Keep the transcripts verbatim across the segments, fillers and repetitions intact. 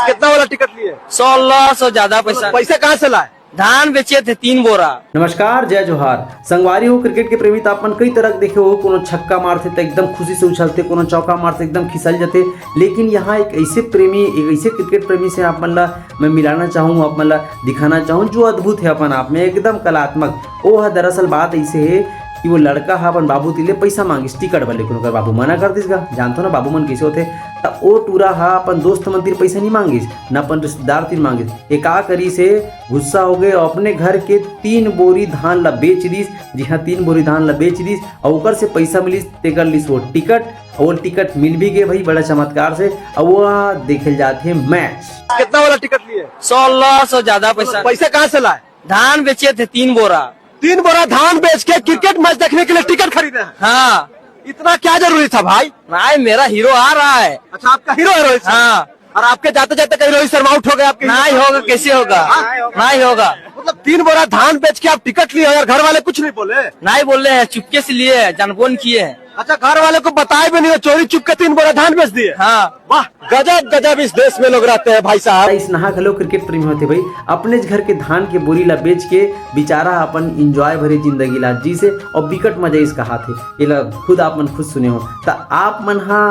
कितना वाला टिकट लिए? सोलह सौ ज्यादा पैसा। पैसा कहाँ से लाए? धान बेचे थे तीन बोरा। नमस्कार, जय जोहार। संगवारी हो, क्रिकेट के प्रेमी त आप मन कई तरह के देखे हो, कोनो छक्का मारथे त एकदम खुशी से उछलथे, कोनो चौका मारथे एकदम खिसल जथे। लेकिन यहाँ एक ऐसे प्रेमी, एक ऐसे क्रिकेट प्रेमी से आप मन ला मैं मिलाना चाहूँ, आप मन ला दिखाना चाहूँ, जो अद्भुत है अपन आप में, एकदम कलात्मक। ओ ह दरअसल बात ऐसे है कि वो लड़का ह अपन बाबू तीर ले पैसा मांगिस टिकट बर, लेकिन ओकर बाबू मना कर दिस गा। जानथो ना बाबू मन कैसे होथे। त ओ टूरा ह अपन दोस्त मन तीर पैसा नहीं मांगिस, न अपन रिश्तेदार तीर मांगिस। ये का करिस हे, गुस्सा हो गए और अपने घर के तीन बोरी धान ला बेच दिस। जी हाँ, तीन बोरी धान ला बेच दिस और ओकर से पैसा मिलिस, तेकर लिस वो टिकट। और वो टिकट मिल भी गए भाई, बड़ा चमत्कार से। और वो देखे जात हे मैच। कितना वाला टिकट लिए? सोलह सौ ज्यादा पैसा। पैसा कहाँ से लाए? धान बेचे थे तीन बोरा। तीन बोरा धान बेच के क्रिकेट मैच देखने के लिए टिकट खरीदे हैं? हाँ। इतना क्या जरूरी था भाई? भाई, मेरा हीरो आ रहा है। अच्छा, आपका हीरो है रोहित शर्मा? हाँ। और आपके जाते जाते कहीं रोहित शर्मा आउट हो गए आपके? नहीं होगा, कैसे होगा? हाँ? नहीं होगा। मतलब, तीन बोरा धान बेच के आप टिकट लिए हो यार, घर वाले कुछ नहीं बोले? नहीं बोल रहे हैं, चुपके से लिए हैं, जानबूझ किए हैं। अच्छा, घर वाले को बताए भी नहीं हो, चोरी चुप के तीन बोरा धान बेच दिए? हाँ। वाह, गजब गजब इस देश में लोग रहते हैं भाई साहब। अइसनहा घलो क्रिकेट प्रेमी होथे भाई, अपनेच घर के धान के बोरी ला बेच के बेचारा अपन एंजॉय भरी जिंदगी ला जीसे और बिकट मजा इस कहाथे। एला खुद आप मन खुद सुने हो, त आप मन हा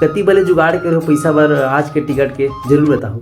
कति बले जुगाड़ करे हो पैसा बर आज के टिकट के, जरूर बताओ।